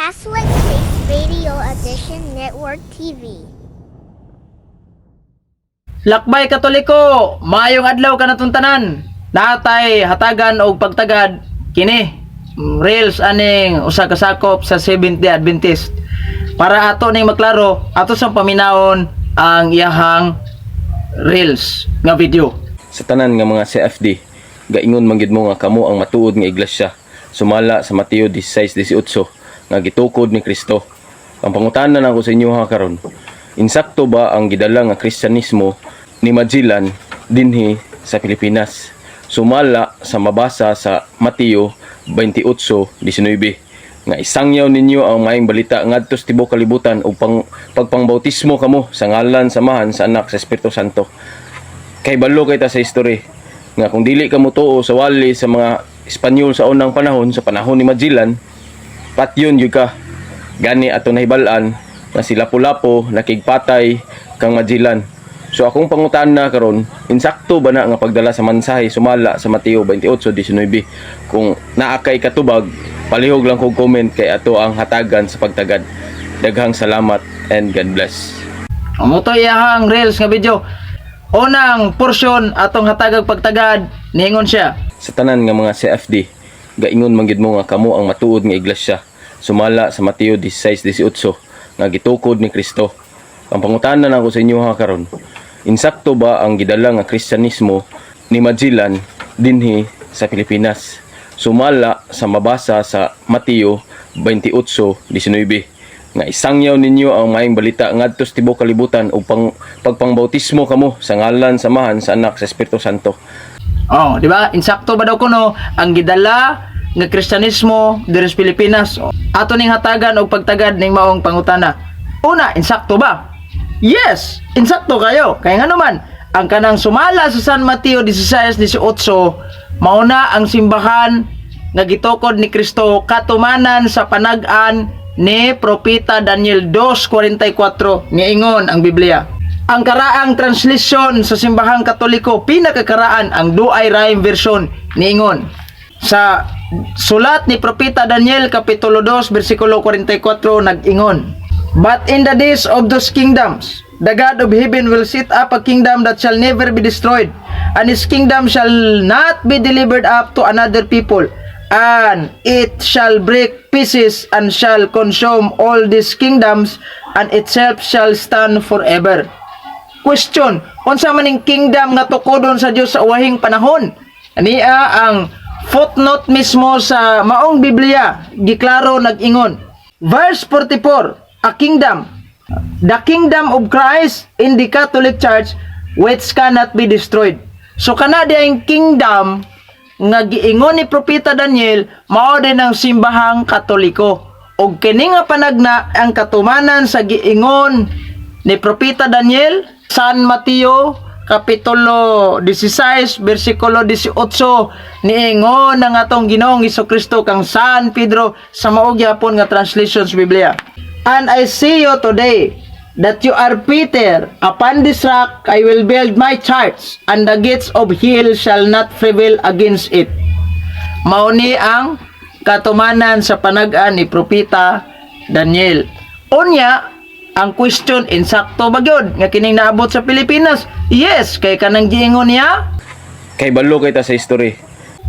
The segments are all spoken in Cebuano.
Catholic Faith Radio Edition Network TV. Lakbay Katoliko, maayong adlaw kanatong tanan. Natay hatagan og pagtagad kini reels aning usa ka sakop sa Seventh-day Adventist. Para ato ning maklaro, ato sang paminawon ang iyahang reels nga video. Sa tanan nga mga CFD, gaingon man gid mo nga kamo ang matuod nga iglesia sumala sa Mateo 16:18 nga gitukod ni Kristo. Ang pangutana nako sa inyo ha karon, insakto ba ang gidala nga Kristiyanismo ni Magellan dinhi sa Pilipinas sumala sa mabasa sa Mateo 28:19 nga isangyaw ninyo ang maayong balita ngadto sa tibuok kalibutan ug pagpangbautismo kamo sa ngalan sa Amahan, sa Anak, sa Espiritu Santo? Kay balo kay ta sa history nga kung dili ka motuo sa wali sa mga Espanyol sa unang panahon, sa panahon ni Magellan, patyon gyud ka. Gani ato nahibal-an nga si Lapu-Lapu nakigpatay kang Magellan. So akong pangutana karon, insakto ba na nga pagdala sa mensahe sumala sa Mateo 28:19? Kung naa kay katubag, palihog lang kog comment kay ato ang hatagan sa pagtagad. Daghang salamat and God bless. Mao to iyahang reels nga video. Unang portion atong hatagag pagtagad, niingon siya. Sa tanan nga mga CFD, gaingon man gid mo nga kamo ang matuod nga iglesia sumala sa Mateo 16:18 nga gitukod ni Kristo. Ang pangutana nako sa inyo ha karon, insakto ba ang gidala nga Kristiyanismo ni Magellan dinhi sa Pilipinas sumala sa mabasa sa Mateo 28:19 nga isangyaw ninyo ang maayong balita ngadto sa tibuok kalibutan ug pagpangbautismo kamo sa ngalan sa Amahan, sa Anak, sa Espiritu Santo? Oh, di ba? Insakto ba daw kuno ang gidala nga Kristiyanismo diri sa Pilipinas? Ato ning hatagan og pagtagad ning maong pangutana. Una, insakto ba? Yes, insakto kayo. Kaya nga naman, ang kanang sumala sa San Mateo 16:18, mao na ang simbahan nga gitukod ni Kristo katumanan sa panag-an ni Propeta Daniel 2:44. Niingon ang Biblia. Ang karaang translation sa simbahang Katoliko, pinakakaraan, ang Douay-Rheims version, niingon. Sa sulat ni Propeta Daniel, Kapitulo 2, versikulo 44, nag-ingon, "But in the days of those kingdoms, the God of heaven will set up a kingdom that shall never be destroyed, and his kingdom shall not be delivered up to another people, and it shall break pieces and shall consume all these kingdoms, and itself shall stand forever." Question, unsa man ning kingdom nga tukodon sa Dios sa uwahing panahon? Ania ang footnote mismo sa maong Biblia, giklaro nag-ingon. Verse 44, a kingdom, the kingdom of Christ in the Catholic Church which cannot be destroyed. So kana diay kingdom nga giingon ni Propeta Daniel, mao din ang simbahang Katoliko. Og kini nga panagna ang katumanan sa giingon ni Propeta Daniel, San Mateo Kapitulo 16 versikulo 18, niingon ang atong Ginoong Kristo kang San Pedro sa mao gyapon nga translation sa Biblia. "And I say you today that you are Peter. Upon this rock I will build my church, and the gates of hell shall not prevail against it." Mao ni ang katumanan sa panag-an ni Propeta Daniel. Unya, ang question, insakto ba gyud nga kining naabot sa Pilipinas? Yes, kay kanang giingon niya. Kay balo kay ta sa history.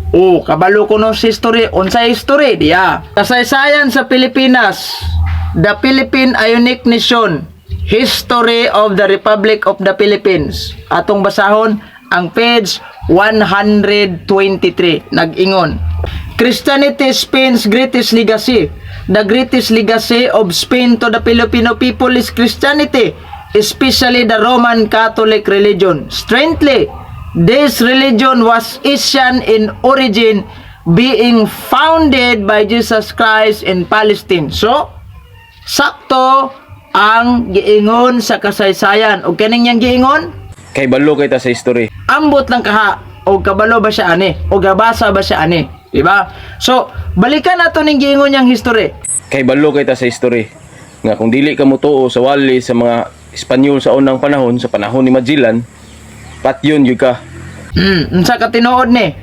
Oh, kabalo ko no sa history. Unsa history diya? Kasaysayan sa Pilipinas. The Philippine Ionic Nation. History of the Republic of the Philippines. Atong basahon ang page 123. Nag-ingon. Christianity, Spain's greatest legacy. The greatest legacy of Spain to the Filipino people is Christianity, especially the Roman Catholic religion. Strangely, this religion was Asian in origin, being founded by Jesus Christ in Palestine. So, sakto ang giingon sa kasaysayan. O kining niyang giingon, Kay balo kay ta sa history. Ambot lang kaha o kabalo ba siya ani o gabasa ba siya ani, di ba? So, balikan nato ning giingon niyang history. Kay balo kay ta sa history nga kung dili ka motuo sa wali sa mga Espanyol sa unang panahon, sa panahon ni Magellan, patyon gyud ka. Unsa ka tinuod ni?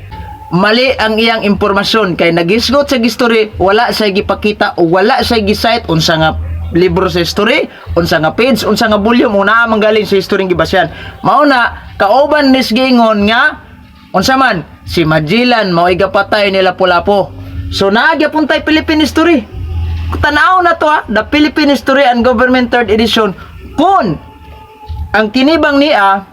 Mali ang iyang impormasyon kay nagisgot sa history, wala siya gipakita o wala siya gi-cite unsa nga libro sa history, unsa nga page, unsa nga volume, una man galing sa history gibasyan. Mao na kauban nis giingon nga unsa man si Magellan mao'y gapatay ni Lapu-Lapu. So naa gyapon tay Philippine history. Tanaw na to ha, The Philippine History and Government, Third Edition. Kung ang kinibang niya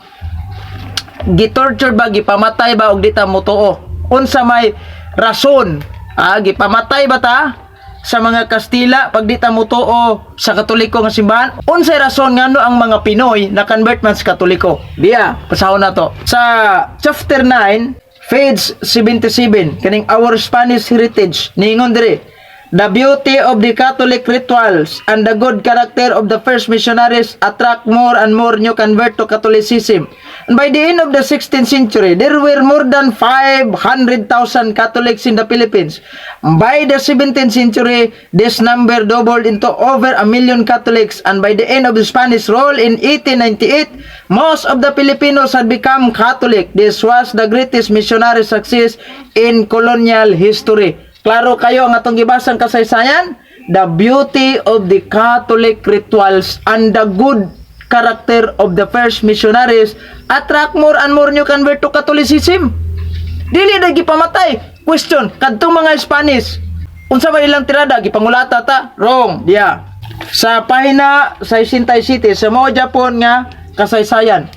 gitorture ba, gipamatay ba og di ta motuo? Unsa may rason? Ah, gipamatay ba ta sa mga Kastila pag di ta motuo sa Katoliko nga simbahan? Unsay rason ngano ang mga Pinoy na convert man sa Katoliko? Diya, pasahon na to. Sa chapter 9, page 77, kaning Our Spanish Heritage, niingon diri, "The beauty of the Catholic rituals and the good character of the first missionaries attract more and more new convert to Catholicism. And by the end of the 16th century, there were more than 500,000 Catholics in the Philippines. By the 17th century, this number doubled into over a million Catholics, and by the end of the Spanish rule in 1898, most of the Filipinos had become Catholic. This was the greatest missionary success in colonial history." Klaro kayo ang atong gibasang kasaysayan, the beauty of the Catholic rituals and the good character of the first missionaries attract more and more new convert to Catholicism. Dili na gipamatay. Question, kadtong mga Spanish, unsa man ilang tirada, gipangulata ta? Wrong, diya. Sa pahina 67 sa mao Japon nga kasaysayan.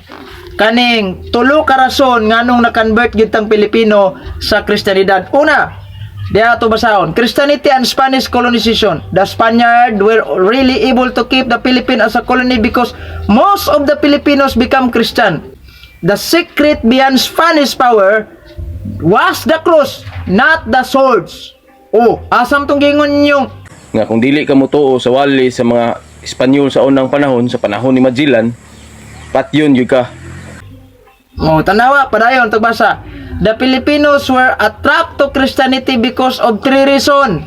Kaning tulo ka rason nganong na-convert gyud tang Pilipino sa Kristiyanidad. Una, diha ato basahon. Christianity and Spanish colonization. The Spaniard were really able to keep the Philippines as a colony because most of the Filipinos become Christian. The secret behind Spanish power was the cross, not the swords. Oh, asam tong gingon yung Nga kung dili ka motuo sa wali sa mga Espanyol sa unang panahon, sa panahon ni Magellan, patyon gyud ka. Oh, tanawa, padayon tagbasa. The Filipinos were attracted to Christianity because of three reason.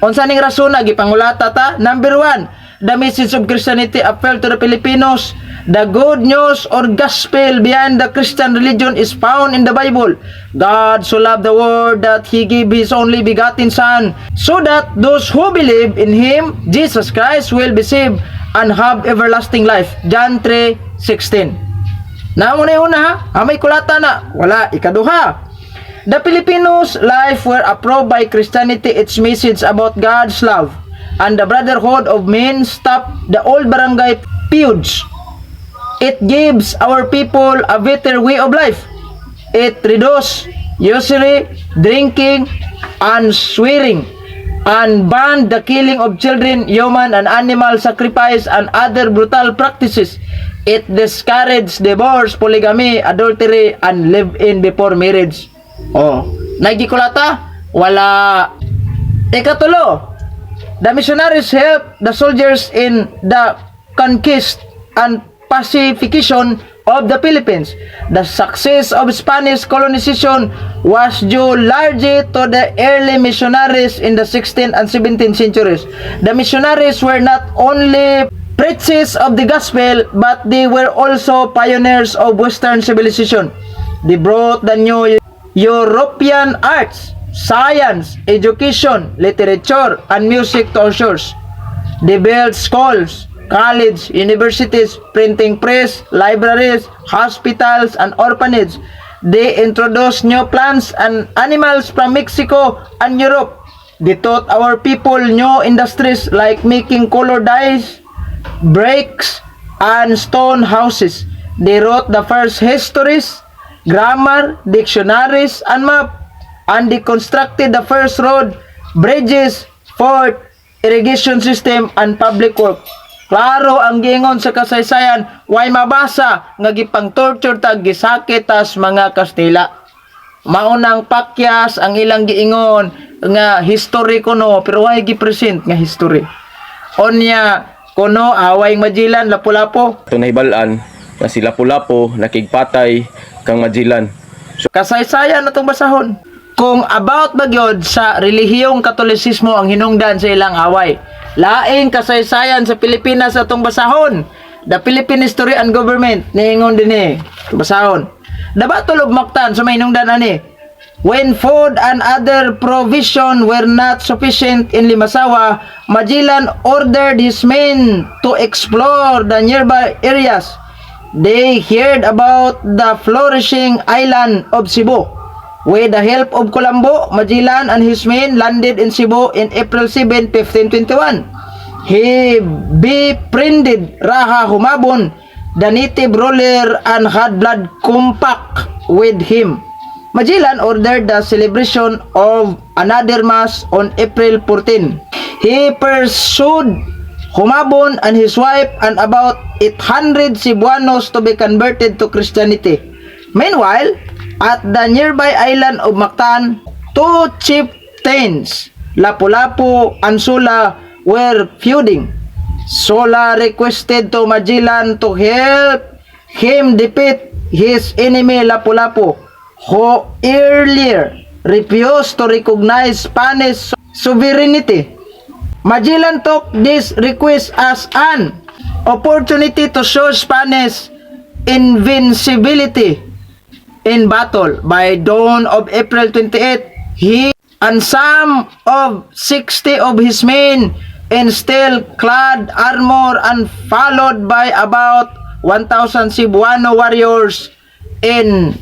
Unsa ning rason na gipangulata ta? Number one, the message of Christianity appealed to the Filipinos. The good news or gospel behind the Christian religion is found in the Bible. God so loved the world that He gave His only begotten Son, so that those who believe in Him, Jesus Christ, will be saved and have everlasting life. John 3:16. Nauna yung una ha, ah, may kulata na. Wala. Ikaduha, the Filipinos' life were approved by Christianity, its message about God's love and the brotherhood of men stop the old barangay feuds. It gives our people a better way of life. It reduces usury, drinking, and swearing, and banned the killing of children, human and animal sacrifice, and other brutal practices. It discouraged divorce, polygamy, adultery, and live-in before marriage. Oh, nagikulata? Wala. Ikatulo, the missionaries helped the soldiers in the conquest and pacification of the Philippines. The success of Spanish colonization was due largely to the early missionaries in the 16th and 17th centuries. The missionaries were not only preachers of the gospel, but they were also pioneers of Western civilization. They brought the new European arts, science, education, literature, and music to our shores. They built schools, college, universities, printing press, libraries, hospitals, and orphanage. They introduced new plants and animals from Mexico and Europe. They taught our people new industries like making color dyes, bricks, and stone houses. They wrote the first histories, grammar, dictionaries, and map, and they constructed the first road, bridges, fort, irrigation system, and public work. Klaro ang giingon sa kasaysayan, way mabasa nga gipang-torture ta, gisakit tas mga Kastila. Maunang pakyas ang ilang giingon nga history kuno, pero way gi-present nga history. Onya kuno away Magellan Lapu-Lapu. Ito nahibal-an nga si Lapu-Lapu nakigpatay kang Magellan. So, Kasaysayan na itong basahon. Kung about ba gyud sa relihiyong Katolisismo ang hinungdan sa ilang away. Laing kasaysayan sa Pilipinas atong basahon. The Philippine History and Government niingon din eh. Basahon. The Battle of Mactan sa may hinungdan ani. When food and other provision were not sufficient in Limasawa, Magellan ordered his men to explore the nearby areas. They heard about the flourishing island of Cebu. With the help of Colombo, Magellan and his men landed in Cebu in April 7, 1521. He befriended Raha Humabon, the native ruler, and had blood compact with him. Magellan ordered the celebration of another mass on April 14. He pursued Humabon and his wife and about 800 Cebuanos to be converted to Christianity. Meanwhile, at the nearby island of Mactan, two chieftains, Lapu-Lapu and Sula, were feuding. Sula requested to Magellan to help him defeat his enemy Lapu-Lapu, who earlier refused to recognize Spanish sovereignty. Magellan took this request as an opportunity to show Spanish invincibility in battle. By dawn of April 28, he and some of 60 of his men in steel-clad armor and followed by about 1,000 Cebuano warriors in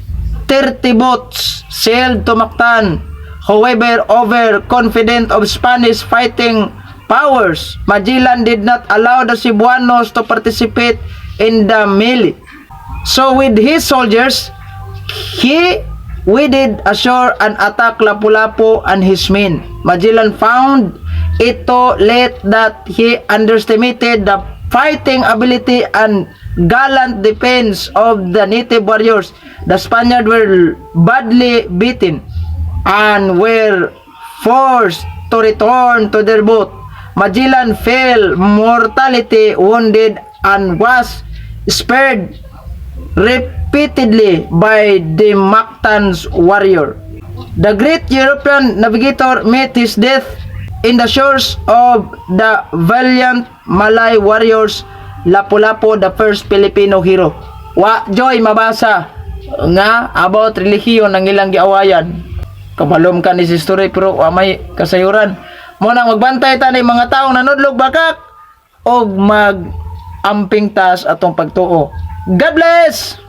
30 boats sailed to Mactan. However, overconfident of Spanish fighting powers, Magellan did not allow the Cebuanos to participate in the melee. So with his soldiers, he waded ashore and attacked Lapu-Lapu and his men. Magellan found it too late that he underestimated the fighting ability and gallant defense of the native warriors. The Spaniards were badly beaten and were forced to return to their boat. Magellan fell mortally wounded and was speared repeatedly by the Mactan's warrior. The great European navigator met his death in the shores of the valiant Malay warriors, Lapu-Lapu, the first Filipino hero. Wa juy mabasa nga about relihiyon ang ilang giawayan. Kabalom ka ni si story pero wa may kasayuran. Mao nang magbantay ta ni mga taong nanudlog bakak og mag amping tas atong pagtuo. God bless!